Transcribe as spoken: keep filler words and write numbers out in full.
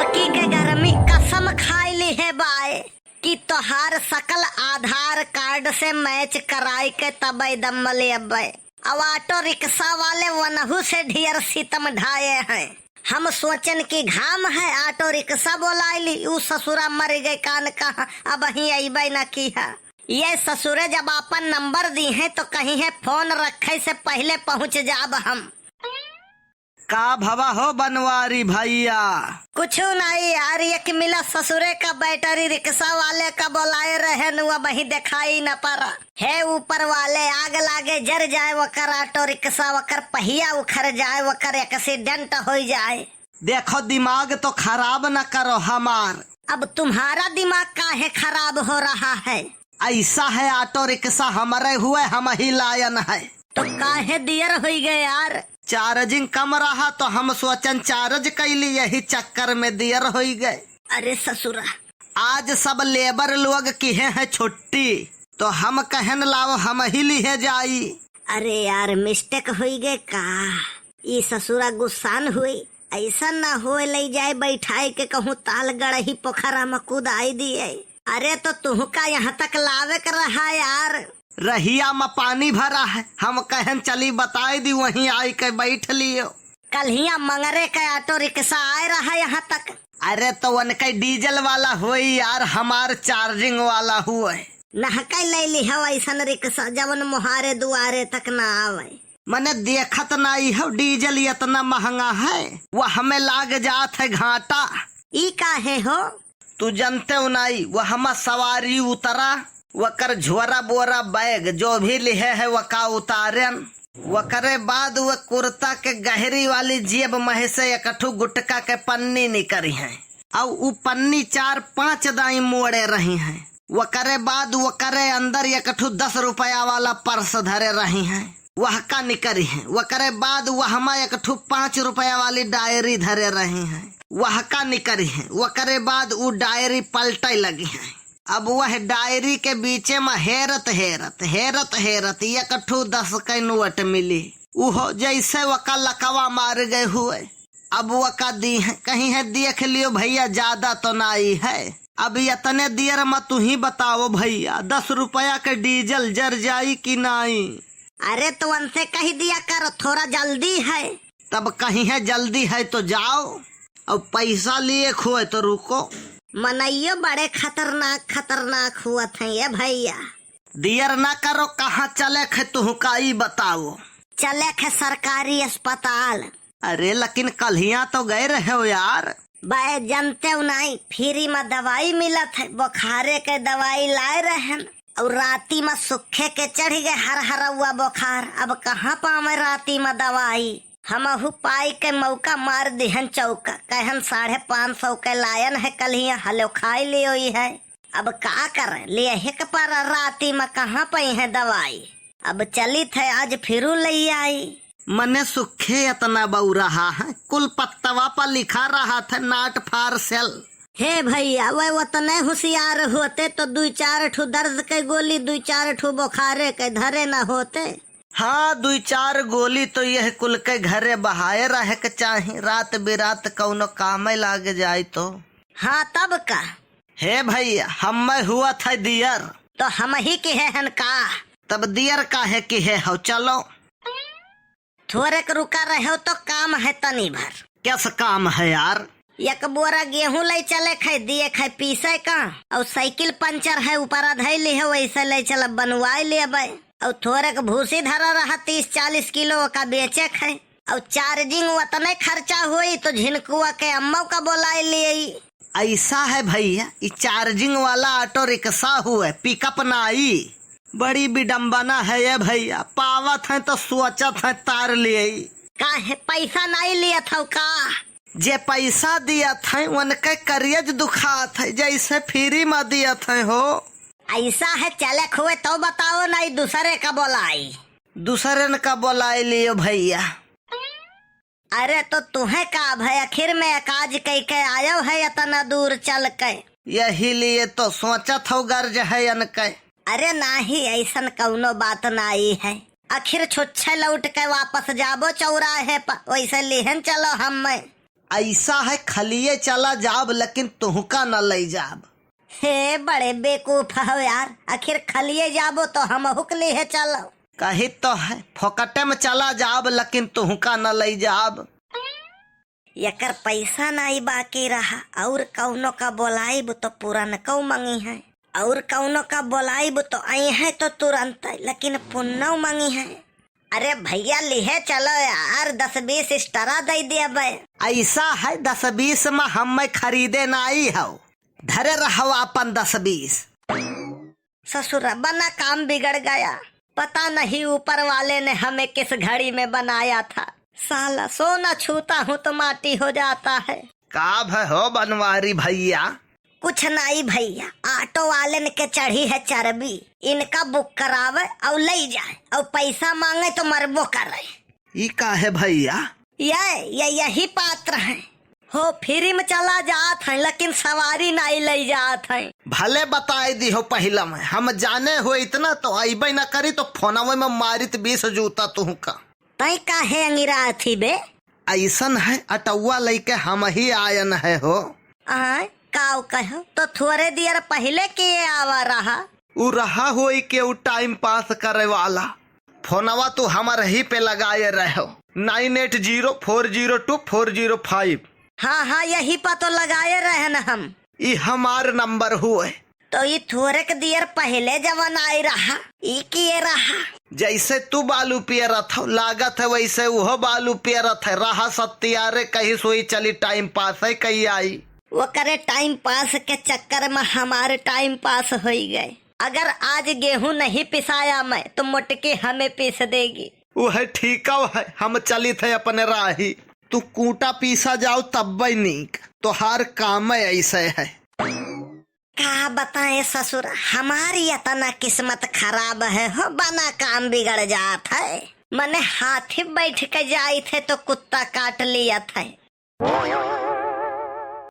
की के गर्मी कसम खाई ली है बाय कि तोहार सकल आधार कार्ड से मैच कराई के तबे दम लेबे। अब ऑटो रिक्शा वाले वनहू से ढेर सितम ढाए हैं। हम सोचन कि घाम है, ऑटो रिक्शा बोलाइली, ऊ ससुरा मर गए कान कहाँ, अबहीं अइबे न किहा। ये ससुरे जब आपन नंबर दिहे तो कहिहे फोन रखे से पहिले पहुँच जाब हम। का भवा हो बनवारी भइया? कुछु नाई यार, एक मिला ससुरे का बैटरी रिक्शा वाले का बोलाए रहेन, अबहीं देखाई न परा। हे ऊपर वाले, आग लागे जर जाए वकर ऑटो रिक्शा, वकर पहिया उखर जाए, वकर एक्सीडेंट होइ जाए। देखो, दिमाग तो खराब न करो हमार। अब तुम्हारा दिमाग काहे खराब हो रहा है? ऐसा है, ऑटो रिक्शा हमरे हुए, हमही लायन है। तो काहे दियर होइ गए यार? चार्जिंग कम रहा तो हम सोचन चार्ज कैली, यही चक्कर में दियर होइ गए। अरे ससुरा। आज सब लेबर लोग किहे हैं छुट्टी, तो हम कहन लाओ हमही लिहे जाई। अरे यार, मिस्टेक होइ गए का? ई ससुरा गुस्सान हुई, ऐसा ना होए लई जाए बैठाए के कहूँ ताल गड़ही पोखरा में कुदाई दिए। अरे तो तुहका यहाँ तक लावे के रहा यार। रहिया में पानी भरा है, हम कहन चली बताई दी, वहीं आई के बैठ लियो। कल्हिया मंगरे के ऑटो रिक्शा आए रहा यहाँ तक। अरे तो उनके डीजल वाला होई यार, हमार चार्जिंग वाला हुए। नहके ले लिहो ऐसन रिक्शा जवन मोहारे दुआरे तक ना आवे। मने देखत नाई हो डीजल इतना महंगा है, वह हमें लाग जात है घाटा। ई काहे हो? तू जनते हो नाई, वह हमा सवारी उतरा, वकर झोरा बोरा बैग जो भी लिहे है वका उतारेन। वकरे बाद वह कुर्ता के गहरी वाली जेब महे से एकठू गुटका के पन्नी निकरी है, अउ उ पन्नी चार पांच दाई मोड़े रही है। वकरे बाद वकरे अंदर एकठू दस रुपया वाला पर्स धरे रही है, वह का निकरी है। वकरे बाद वह हमा एकठू पांच रुपया वाली डायरी धरे रही है, वह का निकरी है। वकरे बाद उ डायरी पलटे लगी है। अब वह डायरी के बीचे में हेरत हेरत हेरत हेरत एकठू दस के नोट मिली, उहो जैसे वका लकवा मार गए हुए। अब वका दी है, कही है, देख लियो भइया, ज्यादा तो नाई है। अब इतने दियर में तू ही बताओ भइया, दस रुपया के डीजल जर जाई कि नाई? अरे तो उनसे कही दिया करो, थोड़ा जल्दी है। तब कही है जल्दी है तो जाओ, अउ पैसा लिए खोए तो रुको। मनइयो बड़े खतरनाक खतरनाक हुअत हैं ये भइया। दियर ना करो, कहाँ चले खे तुहका ई बताओ। चले खे सरकारी अस्पताल। अरे लेकिन कल्हिया तो गए रहे हो यार। बे जनते हो नाई, फ्री में दवाई मिलत है, बुखारे के दवाई लाए रहन। अउर राती में सुखे के चढ़ गए हर हरौआ बुखार। अब कहाँ पावे राती में दवाई? हमहू पाई के मौका मार दिहन चौका, कहन साढ़े पाँच सौ के लायन है कल्हिया, हलो खाई लियो ई है। अब का करे, ले हिक पर राती में कहाँ पई है दवाई। अब चलित है, आज फिरू लई आई। मने सुखे इतना बऊ रहा है, कुल पत्तवा पर लिखा रहा था not for sale। हे भइया, वह उतने होशियार होते तो दुई चार ठो दर्द के गोली, दुई चार ठो बुखारे के धरे न होते। हाँ, दुई चार गोली तो यह कुल के घरे बहाए रहे के चाही, रात बिरात कौनो कामे लाग जाए तो। हाँ, तब का? हे भइया, हम्मे हुआ था दियर। तो हमही किहे हन का? तब दियर काहे किहे हो? चलो। थोरेक रुका रहो तो काम है तनी भर। कैसा काम है यार? एक बोरा गेहूं ले चले खे, दिए खे पीसे का, अउर साइकिल पंचर है, ऊपर अधई लिहे, वैसे ले चल बनवाए लेबे। अउर थोरेक भूसी धरा रहा तीस चालीस किलो, ओका बेचे खे। अउर चार्जिंग उतने खर्चा होई तो झिनकुआ के अम्मा का बोलाए ले आई। ऐसा है भइया, ई चार्जिंग वाला ऑटो रिक्शा हुए, पिकअप नाई। बड़ी विडम्बना है ये भइया, पावत हैं तो सोचत हैं तार लेई। काहे पैसा नाई लियत हौ का? जे पैसा दियत हैं उनके करेज दुखात है, जैसे फ्री में दियत हैं हो। ऐसा है, चले खुए तो बताओ, नाई दूसरे का बोलाई। दूसरे न का बोलाई लियो भइया। अरे तो तुहे का भय, आखिर में काज कई के आयो है इतना दूर चल के। यही लिए तो सोचत हो गर्ज है अनके। अरे नाही, ऐसन कौनो बात नाई है। आखिर छुच्छे लौट के वापस जाबो चौराहे पर, वैसे लिहन चलो हम्मे। ऐसा है, खलिए चला जाब, लेकिन तुहका न लई जाब। हे बड़े बेकूफ हो यार, आखिर खलिए जाबो तो हमहुक लिहे चलो। कही तो है, फोकटे में चला जाब, लेकिन तुहका न लई जाब। एकर पैसा नाई बाकी रहा, और कौनो का बोलाइब तो पुरनकौ मंगिहैं, और कौनो का बोलाइब तो अइहैं तो तुरंत, लेकिन पुन्नौ मंगिहैं। अरे भैया, लिहे चलो यार, दस बीस स्टरा दई देबे। ऐसा है, दस बीस में हम खरीदे नाई हौ, धरे रहो अपन दस बीस। ससुरा, बना काम बिगड़ गया। पता नहीं ऊपर वाले ने हमें किस घड़ी में बनाया था। साला, सोना छूता हूँ तो माटी हो जाता है। का भय हो बनवारी भैया? कुछ नाई भैया, ऑटो वाले ने के चढ़ी है चर्बी, इनका बुक करावे और लई जाए और पैसा मांगे तो मरबो करे। ई का है भैया? ये, ये यही पात्र हैं। हो, फ्री में चला जात हैं, लेकिन सवारी नाई लई जात हैं। भले बताए दी हो पहिला में, हम जाने हो इतना तो अइबे न करी तो फोनवे में मारित बीस जूता तुहका। तै काहे अंगिरा थी बे? ऐसन है, अटौआ लइके हम ही आयन है हो। आय, काव कहो, तो थोरे दियर पहिले के आवा रहा। उ रहा होई के उ टाइम पास करे वाला। फोनवा तू हमर ही पे लगाए रहो, nine eight zero four zero two four zero five. हाँ, हाँ, यही पर तो लगाए रहन हम। ई हमार नंबर हुए। तो ई थोरेक दियर पहिले जवन आई रहा, ई किए रहा? जैसे तू बालू पियरत हो, लागत है वैसे उहो बालू पियरत है। रहा सत्तियारे, कहीं सोई चली, टाइम पास है, कहीं आई। ओकरे टाइम पास के चक्कर में हमार टाइम पास होई गए। अगर आज गेहूं नहीं पिसाया मैं, तो मोटकी हमें पीस देगी। वह ठीक है, हम चलित है अपने राही। तू कूटा पीसा जाओ तब्बे नीक, तोहार काम ऐसे है। का बताएं ससुर, हमारी इतना किस्मत खराब है हो, बना काम बिगड़ जात है। मने हाथी बैठ के जाइत है तो कुत्ता काट लियत है।